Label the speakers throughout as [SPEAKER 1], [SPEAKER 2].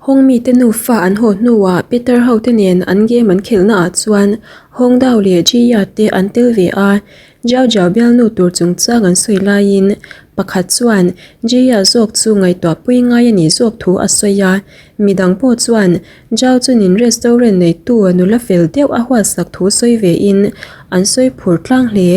[SPEAKER 1] Hawngmi te nufa an haw hnuah Peter ho te nen an game an khelhna ah chuan Hawng Dao leh Jiya te an tel ve a, Jiao Jiao bialnu tur chungchang an sawi laiin pakhat chuan Jiya zawk chu ngaihtuah pui ngai a nih zawk thu a sawi a, midang pawh chuan Jiao chunin restaurant neitu nula fel deuh a huatsak thu sawi ve in an sawi phur tlang hle.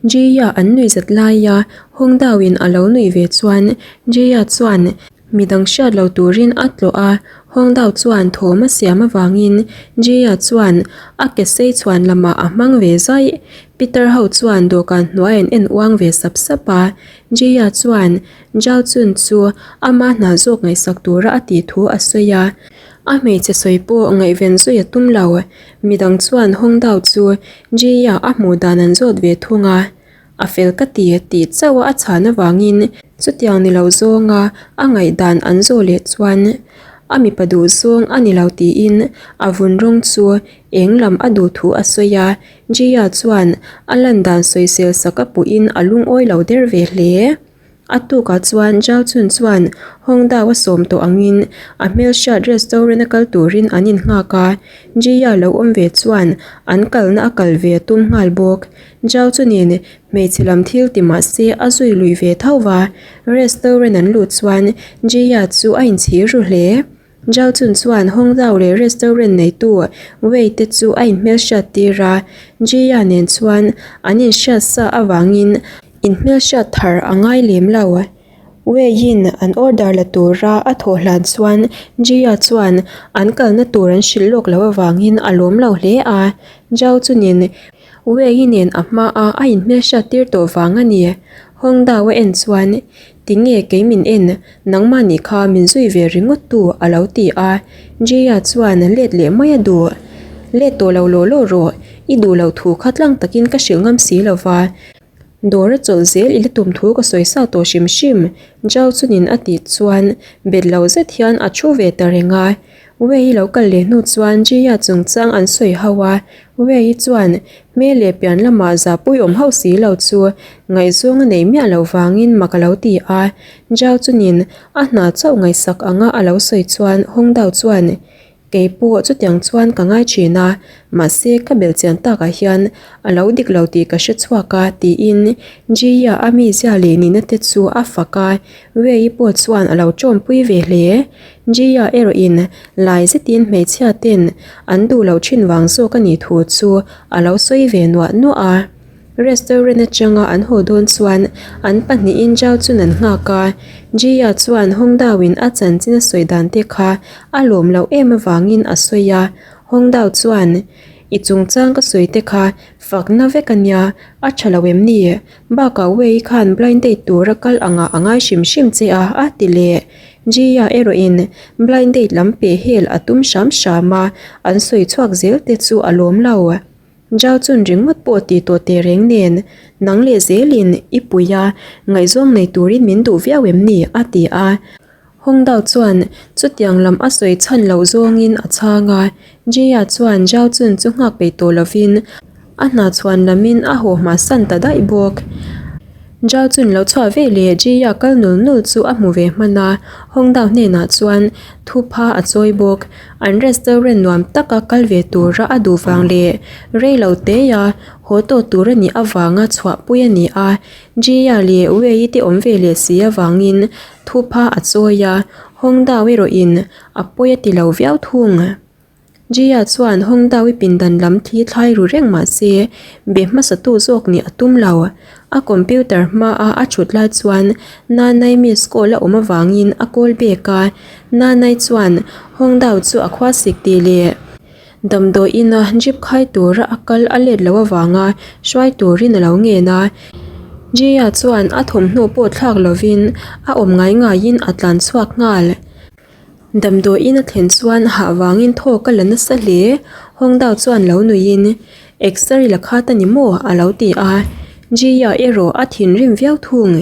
[SPEAKER 1] Jiya an nuih zat laia Hawng Dao in a lo nuih ve chuan Jiya chuan Midang hriat lo turin a tlawh a, Hawng Dao chuan thawm a siam avangin Jia chuan a ke sei chhuan lamah a hmang ve zaih. Peter ho chuan dawhkan hnuai an en uang ve sap sap a, Jia chuan Zhao Chun chu ama hna zawk ngaihsak tura a tih thu a sawi a. A hmeichhe sawi pawh ngaihven zui a tum lo. Midang chuan Hawng Dao chu Jia a hmuh dan an zawt ve thung a. A fel ka ti tih chauh a chhan avangin chutiang ni lo zawnga a ngaihdan an zawh leh chuan a mipa duh zawng a ni lo tiin a vun rawng chu eng lam a duh thu a sawi a, Jia chuan a lan dan sawisel sak a puhin a lungawi lo der ve hle. A tukah chuan Zhao Chun chuan Hong Dao a sawm tawh angin a hmelhriat restaurant a kal turin an innghak a, Jia lo awm ve chuan an kalna a kal ve a tum nghal bawk. Zhao Chunin hmeichhe lam thil ti mah se a zui lui ve tho va, restaurant an lut chuan Jia chu a inchhir ru hle. Zhao Chun chuan Hong Dao leh restaurant neitu Wei te chu a inhmelhriat tir a, Jia nen chuan an inhriat sa avangin inhmelhriat thar a ngai lem lo. Wei-in an order la tura a thawh hlan chuan Jia chuan an kalna tur an hrilh lawk loh avangin a lawm lo hle a, Zhao Chunin Wei-i nen a hmaa a inhmelhriat tir tawh vang a ni. Hong Dao a en chuan Tinge kei min en, nangmah nih kha min zui ve ringawt tu a lo ti a, Jia chuan let leh mai a duh. Let tawh lo law law rawh, i duh loh thu kha tlang takin ka hrilh ngam si lo va. Dawr a chawlh zel i la tum thu ka sawi sa tawh hrim hrim, Zhao chunin a tih chuan bet lo zet hian a thu ve ta reng a. Wei lo kal leh hnu chuan Jia chungchang an sawi ho a, Wei chuan hmel leh pian lamah zahpui awm hauh si lo chu ngaihzawng a nei miah loh vangin mak a lo ti a, Zhao chunin a hna chauh ngaihsak anga a lo sawi chuan Hong Dao chuan Kei pawh chutiang chuan ka ngai thin a, mahse ka belhchian takah hian a lo dik lo tih ka hre chhuak a tiin Jia a mizia leh nihna te chu a fak a, Wei pawh chuan a lo tawmpui ve hle. Jia erawhin lai zetin hmeichhia ten an duh loh thin vang zawk a nih thu chu a lo sawi ve nuah nuah a. Restaurant atanga an haw dawn chuan an pahnihin Zhao chun an nghak a, Jia chuan Hong Dao in a chanchin a sawi dan te kha a lawm loh em avangin a sawi a, Hong Dao chuan I chungchang ka sawi te kha fakna vek a nia, a tha lo em ni? Bakah Wei khan blind date tura kal angah a ngai hrim hrim che a, a ti leh. Jia erawhin blind date lam peh hel a tum hram hram a, an sawi chhuak zel te chu a lawm lo. Zhao chun ringawt pawh ti tawh teh reng nen, nang leh zelin i pui a, ngaihzawng nei turin min duh viau em ni? a ti a. Hong Dao chuan chutiang lam a sawi chhan loh zawngin a chhang a, Jia chuan Zhao chun chu nghak peih tawh lovin a hna chhuan lamin a haw hma san ta daih bawk. Zhao chun lo chhuah ve leh Jia kal nul nul chu a hmu ve hman a, Hong Dao hnenah chuan thupha a chawi bawk. An restaurant nuam taka kal ve tura a duh vang leh rei lo teia haw tawh tur a nih avanga chhuahpui a ni a, Jia leh Wei te awm ve leh si avangin thupha a chawi a, Hong Dao erawhin a pawi a ti lo viau thung. Jia chuan Hong Dao i pindan lam thli thlai ru reng mah se, be hmasatu zawk nih a tum lo. A computer hmaa a thut lai chuan Nanai miss call a awm avangin a call back a, Nanai chuan Hong Dao chu a khua sik tih leh damdawi ina jeep khai tura a kal a let loh avanga hruai turin a lo ngen a. Jia chuan a thawmhnaw pawh thlak lovin a awm ngai ngaiin a tlan chhuak nghal. Damdawiin a thlen chuan hah vangin thawk a la nasa hle. Hong Dao chuan lo nuiin, X-ray la khat a ni maw? a lo ti a. Jia erawh a thinrim viau thung.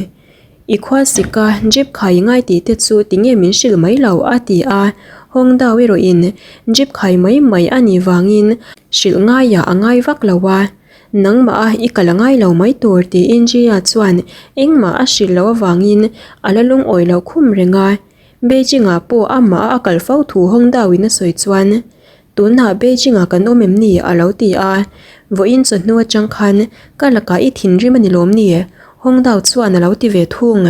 [SPEAKER 1] I khua sika jeep khai ngai tih te chu tinge min hrilh mai lo? a ti a. Hong Dao erawhin jeep khai mai mai a nih vangin hrilh ngaiah a ngai vak lo a. Nangmah a i kal a ngai lo mai tur tiin Jia chuan engmah a hrilh loh avangin a la lungawi lo khum reng a. Beijing-ah pawh amah a kal fo thu Hongdao in a sawi chuan, Tunah Beijing-ah kan awm em ni? a lo ti a. Vawiin chawhnu atang khan ka lakah i thinrim a ni lawm ni? Hongdao chuan a lo ti ve thung.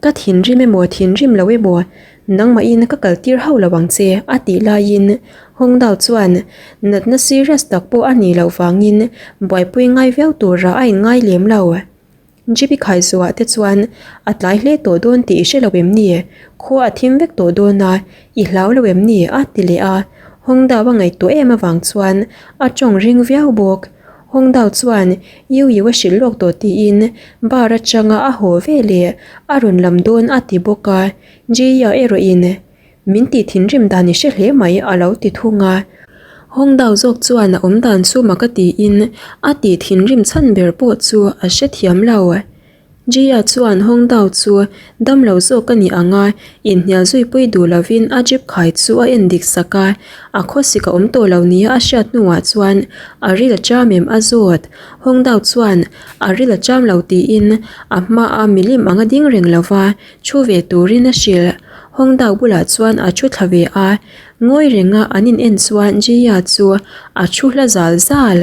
[SPEAKER 1] Ka thinrim emaw thinrim lo emaw nangmahin ka kal tir hauh lo ang che a tih laiin Hongdao chuan natna serious tak pawh a nih loh vangin buaipui ngai viau turah a inngai lem lo. Jeep i khai zuah te chuan a tlai hle tawh dawn tih i hre lo em ni? Khua a thim vek tawh dawn a, i hlau lo em ni? a ti leh a. Hongdao a ngaihtuah em avang chuan a tawng ring viau bawk. Hongdao chuan Yu Yu a hrilh lawk tawh tiin bar atanga a haw ve leh a rawn lam dawn a ti bawk a. Jia erawhin Min tih thinrim dan i hre hle mai a lo ti thung a. Hongdao zawk chuan a awm dan chu mak a tiin a tih thinrim chhan ber pawh chu a hrethiam lo. Jia chuan Hongdao chu dam lo zawk a ni ang a, inhnial zuipui duh lovin a jeep khai chu a en dik sak a, a khawsik a awm tawh lo nia a hriat hnuah chuan a ril a cham em a zawt. Hongdao chuan a ril a cham lo tiin a hmaa milim anga ding reng lova Thu ve turin a hrilh. Hongdao bulah chuan a thu thla ve a, ngawi renga an in en chuan Jia chu a thu hla zal zal.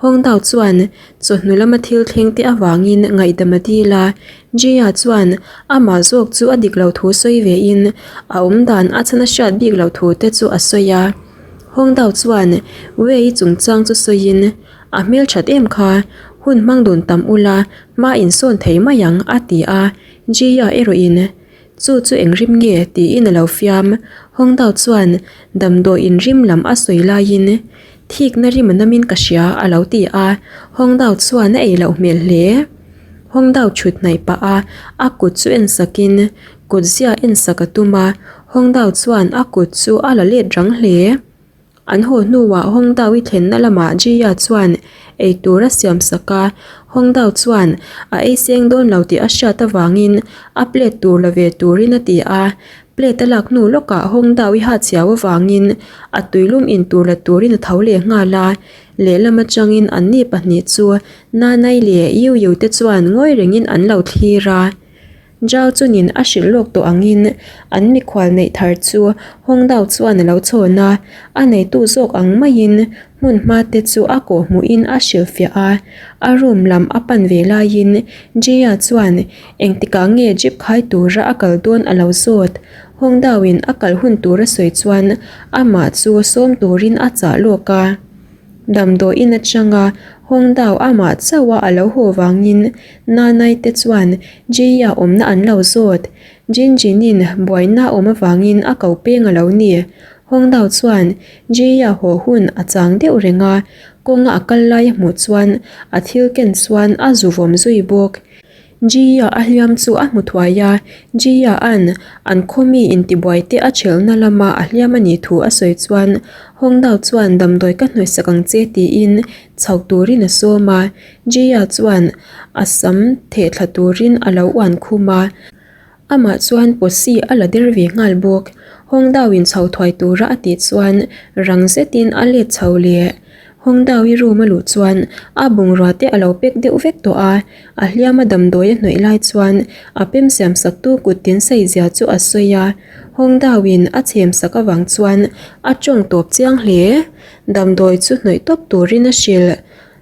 [SPEAKER 1] Hongdao chuan chawhnu lama thil thleng te avangin ngaihdam a dil a, Jia chuan amah zawk chu a dik lo thu sawi ve in a awm dan a chhan a hriat bik lo thu te chu a sawi a. Hongdao chuan Wei chungchang chu sawiin A hmelthat em kha, hun hmang dun tam ula hma insawn thei mai ang a ti a. Jia erawhin, Chu chu eng rim nge? tiin a lo fiam. Hongdao chuan damdawi in rim lam a sawi laiin, Thikna rim a namin ka hria, a lo ti a. Hongdao chuan a ei loh hmel hle. Hongdao chhut hnaih pah a, a kut chu en sakin kutzia en sak a tum a. Hongdao chuan a kut chu a la let rang hle. An haw hnuah Hongdao i thlenna lamah Jia chuan ei tur a siam sak a, Hongdao chuan a ei seng dawn lo tih a hriat avangin a plate tur la ve turin a ti a, plate a lak hnu lawkah Hongdao i hachhiau avangin a tuilum in tur la turin a tho leh nghal a, lehlam atangin anni pahnih chu Nanai leh Yu Yu te chuan ngawi rengin an lo thlir a. Zhao chunin a hrilh lawk tawh angin an mikhual neih thar chu Hongdao chuan a lo chhawn a, a neitu zawk ang maiin hmun hma te chu a kawh hmuhin a hrilhfiah a. A room lam a pan ve laiin Jia chuan engtikah nge jeep khai tura a kal dawn a lo zawt. Hongdao in a kal hun tur a sawi chuan amah chu sawm turin a chah lawk a. Damdawiin atanga Hongdao amah chauha a lo haw vangin Nanai te chuan Jia awmna an lo zawt. Jinjinin buaina awm avangin a ko peng a lo ni. Hongdao chuan Jia haw hun a chang deuh reng a, kawnga a kal lai a hmuh chuan a thil ken chuan a zu vawm zui bawk. Jia a hliam chu a hmu thuai a, Jia an an khaw mi intibuai te a thelna lama a hliam a nih thu a sawi chuan Hongdao chuan damdawi ka hnawihsak ang che tiin chho turin a sawm a, Jia chuan a sam theh thla turin a lo uan khum a, amah chuan pawsi a la der ve nghal bawk. Hongdao in chho thuai tura a tih chuan rang zetin a let chho leh. Hongdao-i room a luh chuan a bungrua te a lo pek deuh vek tawh a, a hliam a damdawi a hnawih lai chuan a pem siam sak tu kut tin sei zia chu a sawi a, Hongdao-in a chhem sak avang chuan a tawng tawp chiang hle. Damdawi chu hnawih tawp turin a hrilh.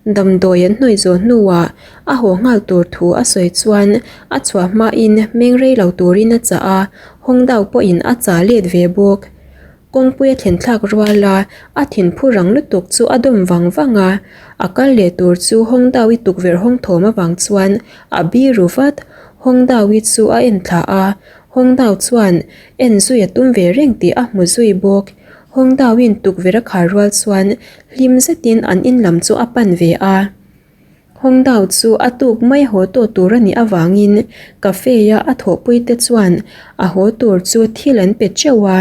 [SPEAKER 1] Damdawi an hnawih zawh hnuah a haw nghal tur thu a sawi chuan a chhuah hmain meng rei lo turin a chah a, Hongdao pawhin a chah let ve bawk. Kawngpui a thlen thlak rual a, a thinphu rang lutuk chu a dawm vang vang a. A kal leh tur chu Hongdawi tukverh hawng thawm avang chuan a bi ru vat. Hongdawi chu a en thla a, Hongdao chuan en zui a tum ve reng tih a hmu zui bawk. Hongdawiin tukverh a khar rual chuan hlim zetin an in lam chu a pan ve a. Hongdao chu a tuk mai haw tawh tur a nih avangin cafe-a a thawhpuite chuan a haw tur chu thil an pe teuh a.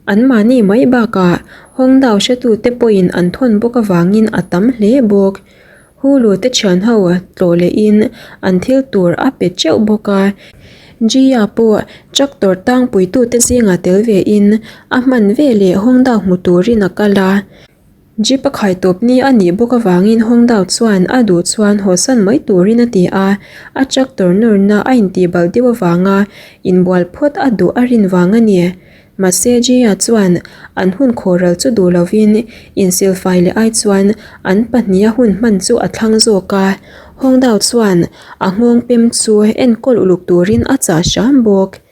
[SPEAKER 1] Anmahni mai bakah Hongdao hretute pawhin an thawn bawk avangin a tam hle bawk. Hulu te thianho tlawh lehin an thil tur a pe teuh bawk a. Jia pawh tractor tangpuitute zingah tel vein a hman veleh Hongdao hmu turin a kal a. Jeep a khai tawp ni a nih bawk avangin Hongdao chuan a duh chuan hawsan mai turin a ti a, a tractor nawrna a intihbalh deuh avanga inbual phawt a duh a rin vang a ni. Mahse Jia chuan an hun khawhral chu duh lovin insilfai leh ai chuan an pahniha hun hman chu a thlang zawk a, Hongdao chuan a nghawng pem chu enkawl uluk turin a chah hram bawk.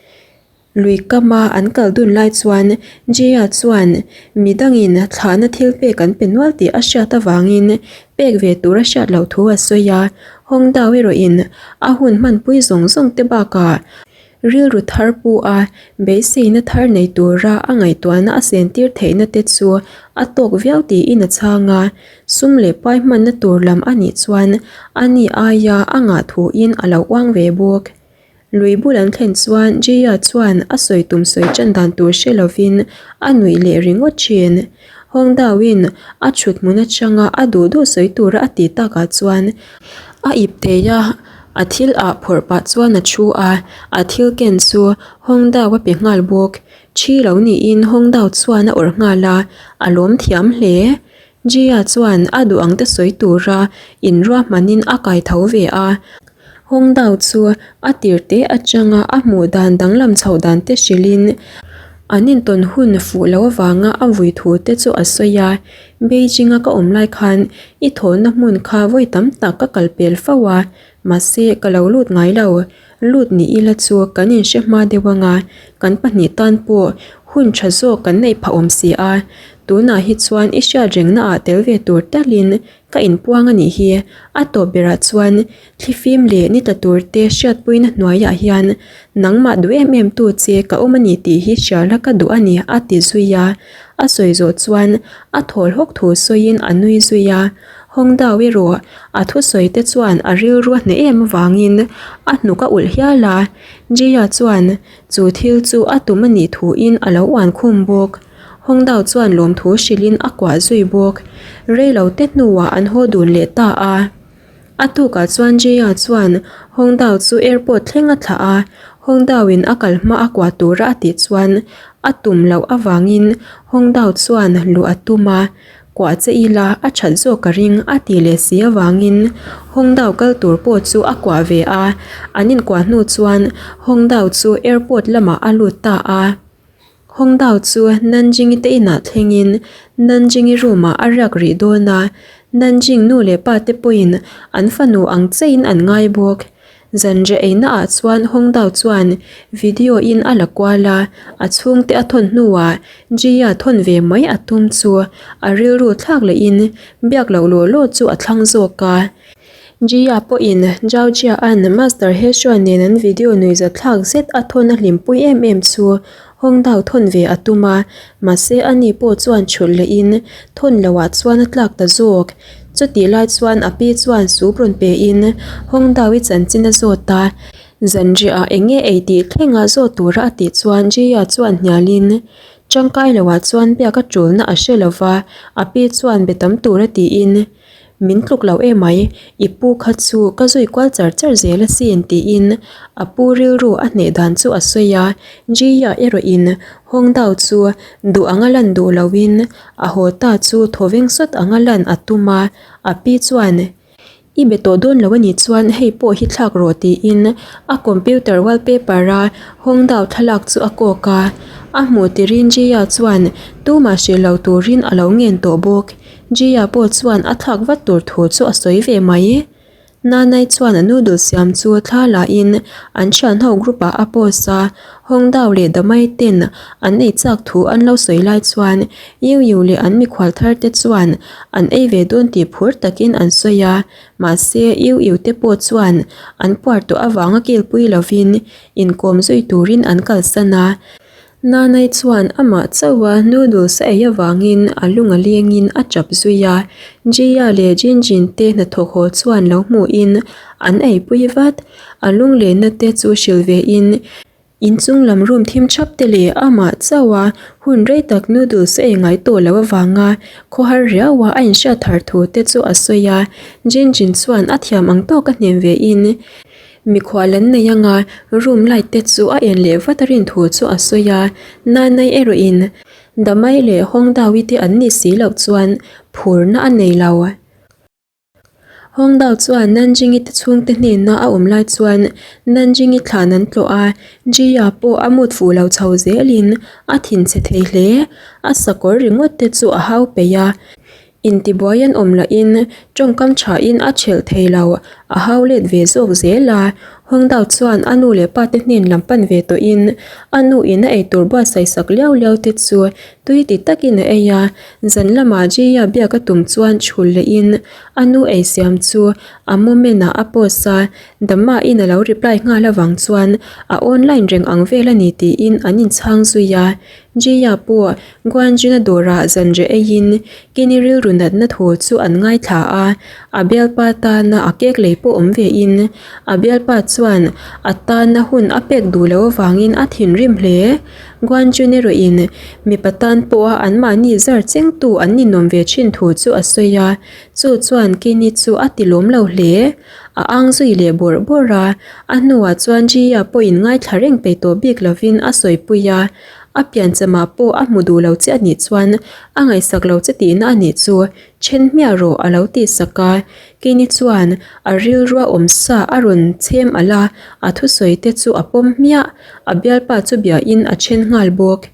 [SPEAKER 1] Lui kama an kal dun lai chuan Jia chuan mi dangin thlahna thil pek an pe nual tih a hriat avangin pek ve tur a hriat loh thu a sawi a. Hongdao erawhin a hun hmanpui zawng zawng te bakah rilru thar pu a beiseina thar nei tura a ngaihtuahna a sentir theihna te chu a tawk viau tiin a chhang a. Sum leh pai hmanna tur lam a nih chuan ani aia a ngah thuin a lo uang ve bawk. Lui bul an thlen chuan Jia chuan a sawi tum sawi tan dan tur hre lovin a nuih leh ringawt thin. Hawngdauin a thut hmun atanga a duh duh sawi tura a tih takah chuan a ip thei a, a thil ah phawrh pah chuan a thu a, a thil ken chu Hawngdau a pe nghal bawk. Thi lo niin Hawngdau chuan a awrh nghal a, a lawm thiam hle. Jia chuan a duh ang te sawi tura inruahmanin a kai tho ve a. Hawngdao chu a tir te atanga a hmuh dan danglam chhoh dan te hrilhin an intawn hun fuh loh avanga a vui thu te chu a sawi a. Beijing-a ka awm lai khan i thawhna hmun kha vawi tam tak ka kal pel fo a, mahse ka lo lut ngai lo. Lut ni ila chu kan inhre hma deuh anga kan pahnih tan pawh hun tha zawk kan neih phah awm si a. Tunah hi chuan i hriat rengna ah tel ve tur talin Ka inpuang a nih hi, a tawp berah chuan thlifim leh ni tla tur te hriatpuina hnuaiah hian nangmah duh em em tu che ka awm a ni tih hi hriala ka duh a ni a ti zui a. A sawi zawh chuan a thawl hawk thu sawiin a nui zui a. Hawngdau erawh a thusawi te chuan a rilru a hneh em avangin a hnuk a ulh hial a. Jia chuan chu thil chu a tum a nih thuin a lo uan khum bawk. Hawngdao chuan lawmthu hrilhin a kuah zui bawk. Reilo te hnuah an haw dun leh ta a. A tukah chuan Jia chuan Hawngdao chu airport thleng a thlah a, Hawngdao in a kal hma a kuah tura a tih chuan a tum loh avangin Hawngdao chuan luh a tum a, kuah che ila a that zawk ka ring a tih leh si avangin Hawngdao kal tur pawh chu a kuah ve a, an inkuah hnu chuan Hawngdao chu airport lamah a lut ta a. Hawngdao chu Nanjing-i te inah thlengin Nanjing-i room-ah a riak rih dawn a, Nanjing nu leh pa te pawhin an fanu ang cheiin an ngai bawk. Zanriah eina ah chuan Hawngdao chuan video in a la kual a, a chhungte a thawn hnuah Jia thawn ve mai a tum chu a rilru thlak lehin biak loh law law chu a thlang zawk a. Jia pawhin Zhao Jia-a'n Master He Xuan nen an video nuihzathlak zet a thawn a hlimpui em em chu Hawngdao thawn ve a tum a, mahse ani pawh chuan chhulh lehin thawn loah chuan a tlak ta zawk. Chutih lai chuan a pi chuan soup rawn pein Hawngdao-i chanchin a zawt a, zanriah eng nge ei tih thlenga zawt tura a tih chuan Jia chuan hnialin tangkai loah chuan biak a tulna a hre lova, a pi chuan be tam tura tiin Min tluk lo emai, i pu kha chu ka zui kual char char zel asin tiin a pu rilru a hneh dan chu a sawi a, Jia erawhin Hawngdao chu duh anga lan duh loin a haw ta chu thawveng sawt anga lan a tum a, a pi chuan I be tawh dawn lo anih chuan hei pawh hi thlak rawh tiin a computer wallpaper a Hawngdao thlalak chu a kawk a, a hmuh tirin Jia chuan tumah hrilh lo turin a lo ngen tawh bawk. Jia pawh chuan a thlak vat tur thu chu a sawi ve mai. Nanai chuan a noodle siam chu thla la in an thian ho group ah a post a, Hawngdao leh Damai ten an ei chak thu an lo sawi lai chuan Yu Yu leh an mikhual thar te chuan an ei ve dawn tih phur takin an sawi a, mahse Yu Yu te pawh chuan an puar tawh avanga kilpui lovin inkawm zui turin an kalsan a. Nanai chuan amah chauha noodles a ei avangin a lung a lengin a tap zui a, Jia leh Jinjin te hnathawk haw chuan lo hmuhin an eipui vat. A lunglenna te chu hrilh vein inchung lam room thim thap te leh amah chauha hun rei tak noodles a ei ngai tawh loh avanga khawhar riaua a inhriat thar thu te chu a sawi a, Jinjin chuan a thiam ang tawk a hnem vein Mikhual an nei anga room light te chu a en leh vat a rin thu chu a sawi a, Nanai erawhin. Damai leh Hawngdawi te an nih si loh chuan phurna a nei lo. Hawngdao chuan Nanjingi te chhungte hnena a awm lai chuan Nanjingi thlan an tlawh a, Jia pawh a mut fuh lo chho zelin a thinchhe thei hle. A sakawr ringawt te chu a hau peih a, Intibuai an awm lahin tawngkam thain a thelh thei lo, a hau let ve zawk zel a. Hawngdao chuan a nu leh pa te hnen lam pan ve tawhin a nu in a eitur buatsaih sak liau liau te chu tui ti takin a ei a. Zan lamah Jia biak a tum chuan chhul lehin a nu ei siam chu a moment ah a post a, Dama in a lo reply nghal avang chuan a online reng ang vel a ni tiin an inchhang zui a. Jia pawh Guanjuna dawrah zanriah eiin Kini rilru natna thu chu an ngaithla a, a bialpa tana a kek lei pawh awm vein a bialpa chuan a tana hun a pek duh loh avangin a thinrim hle. Guanjun erawhin mipa tan pawha anmahni zar chengtu an ninawm ve thin thu chu a sawi a, chu chuan Kini chu a ti lawm lo hle. A ang zui leh bawrh bawrh a, a hnuah chuan Jia pawhin ngaithla reng peih tawh bik lovin a sawipui a. A piancham-ah pawh a hmu duh lo che a nih chuan a ngaihsak lo che tihna a nih chu then hmiah rawh a lo tih sak a. Keini chuan a rilrua awm sa a rawn chhem alh a, a thusawi te chu a pawm hmiah. A bialpa chu biahin a then nghal bawk.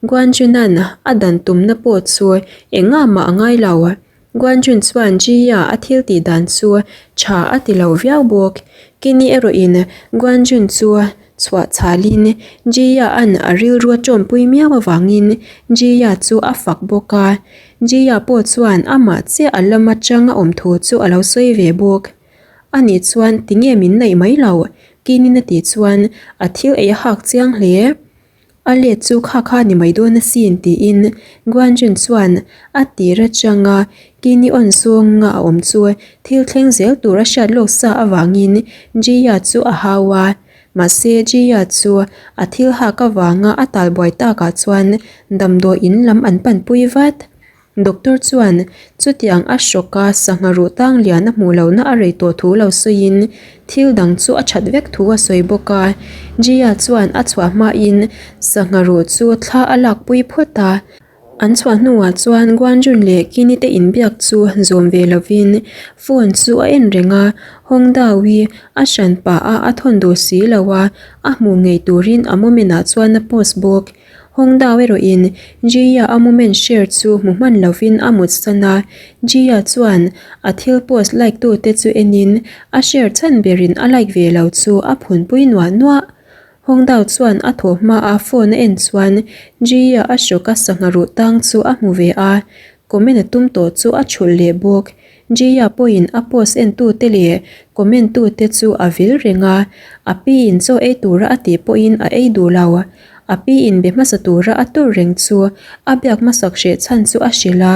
[SPEAKER 1] Guanjunan a dan tumna pawh chu engah mah a ngai lo. Guanjun chuan Jia a thil tih dan chu tha a ti lo viau bawk. Kini erawhin Guanjun chu chhuah chhalin Jia an a rilru a tawmpui miau avangin Jia chu a fak bawk a. Jia pawh chuan amah chiah a lam atang a awm thu chu a lo sawi ve bawk. Ani chuan tinge min neih mai lo? Kinin a tih chuan a thil ei a hak chiang hle. A let chu kha kha ni mai dawn asin tiin Guanjun chuan a tir atanga Kini awn zawnga a awm chu thil thleng zel tur a hriat lawk sa avangin Jia chu a hau a. Mahse Jia chu a thil hak avanga a talbuai takah chuan damdawi in lam an panpui vat. Doctor chuan chutiang a hrawka sangha ruh tang lian a hmuh lohna a rei tawh thu lo sawiin thil dang chu a that vek thu a sawi bawk a. Jia chuan a chhuah hmain sangha ruh chu thla a lakpui phawt a. An chhuah hnuah chuan Guanjun leh Kini te inbiak chu zawm ve lovin phone chu a en reng a, Hawngdawi a hran pah a a thawn duh si lo a, a hmuh ngei turin a moment ah chuan a post bawk. Hawngdao erawhin Jia a moment share chu hmu hman lovin a mut san a, Jia chuan a thil post like tute chu enin a share chhan berin a like ve lo chu a phunpui nuah nuah. Hawngdao chuan a thawh hma a phone a en chuan Jia a hrawk a sangha ruh tang chu a hmu ve a, comment a tum tawh chu a thulh leh bawk. Jia pawhin a post entute leh comment tute chu a vil reng a, a pi in chaw ei tura a tih pawhin a ei duh lo. A pi in be hmasa tura a tur reng chu a biak hmasak hreh chhan chu a hrilh a,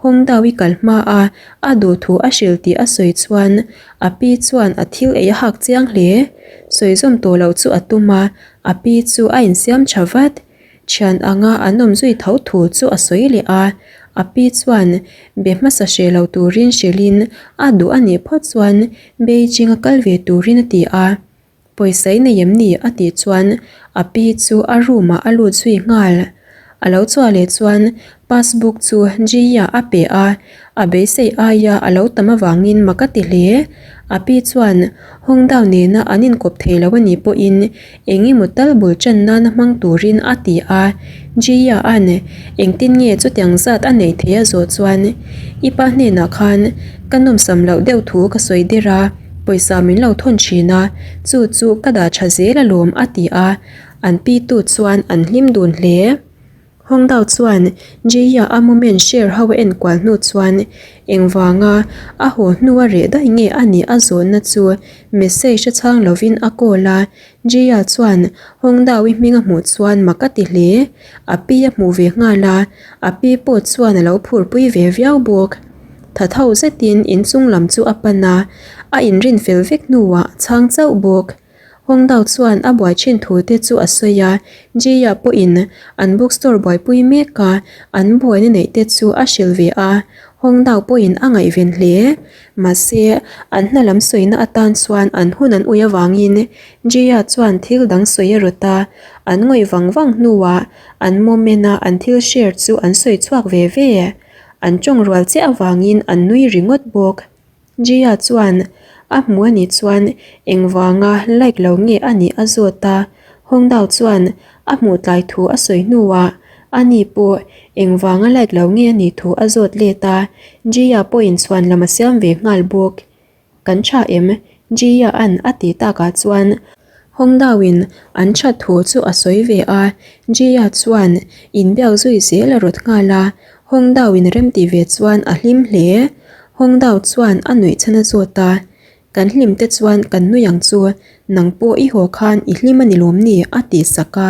[SPEAKER 1] Hawngdao i kal hma a, a duh thu a hrilh tih a sawi chuan a pi chuan a thil ei a hak chiang hle. Sawi zawm tawh loh chu a tum a, a pi chu a insiam tha vat. Thian anga an awm zui tho thu chu a sawi leh a, a pi chuan be hmasa hreh lo turin hrilhin a duh a nih phawt chuan Beijing a kal ve turin a ti a. Pawisa i nei em ni? a tih chuan a pi chu a room ah a lut zui nghal. A lo chhuah leh chuan passbook chu Jia a pe a, a beisei aia a lo tam avangin mak a ti hle. A pi chuan Hawngdao nena an inkawp thei lo a nih pawhin eng emaw tal bul tan nana hmang turin a ti a. Jia an engtin nge chutiang zat a neih theih a zawh chuan i pa hnenah khan ka nawmsam loh deuh thu ka sawi der a, pawisa min lo thawn thin a, chu chu ka dah tha zel alawm a ti a. An pi tu chuan an hlim dun hle. Hawngdao chuan Jia a moment share ho a enkual hnu chuan engvanga a haw hnu a reh daih nge a nih a zawnna chu message a chhang lovin a call a. Jia chuan Hawngdao i hming a hmuh chuan mak a ti hle. A pi a hmuh ve nghal a, a pi pawh chuan a lo phurpui ve viau bawk. Tha tho zetin inchung lam chu a pan a, a inrin fel vek hnuah a chhang chauh bawk. Hawngdao chuan a buai thin thu te chu a sawi a, Jia pawhin an bookstore buaipui mek a, an buaina neih te chu a hrilh ve a. Hawngdao pawhin a ngaihven hle. Mahse, an hna lam sawina atan chuan an hun an ui avangin Jia chuan thil dang sawi a rawt a, an ngawih vang vang hnuah an moment a an thil share chu an sawi chhuak ve ve. An tawng rual chiah avangin an nui ringawt bawk. Jia chuan a hmu a nih chuan engvanga like lo nge a nih a zawt a, Hawngdao chuan a hmuh tlai thu a sawi hnuah ani pawh engvanga like lo nge a nih thu a zawt let a, Jia pawhin chhuan lam a siam ve nghal bawk. Kan tha em? Jia an a ti takah chuan Hawngdao-in an that thu chu a sawi ve a, Jia chuan inbiak zui zel a rawt nghal a, Hawngdao-in remti ve chuan a hlim hle. Hawngdao chuan a nuih chhan a zawt a, Kan hlim te chuan kan nui ang chu, nang pawh i haw khan i hlim a ni lawm ni? a tih sak a.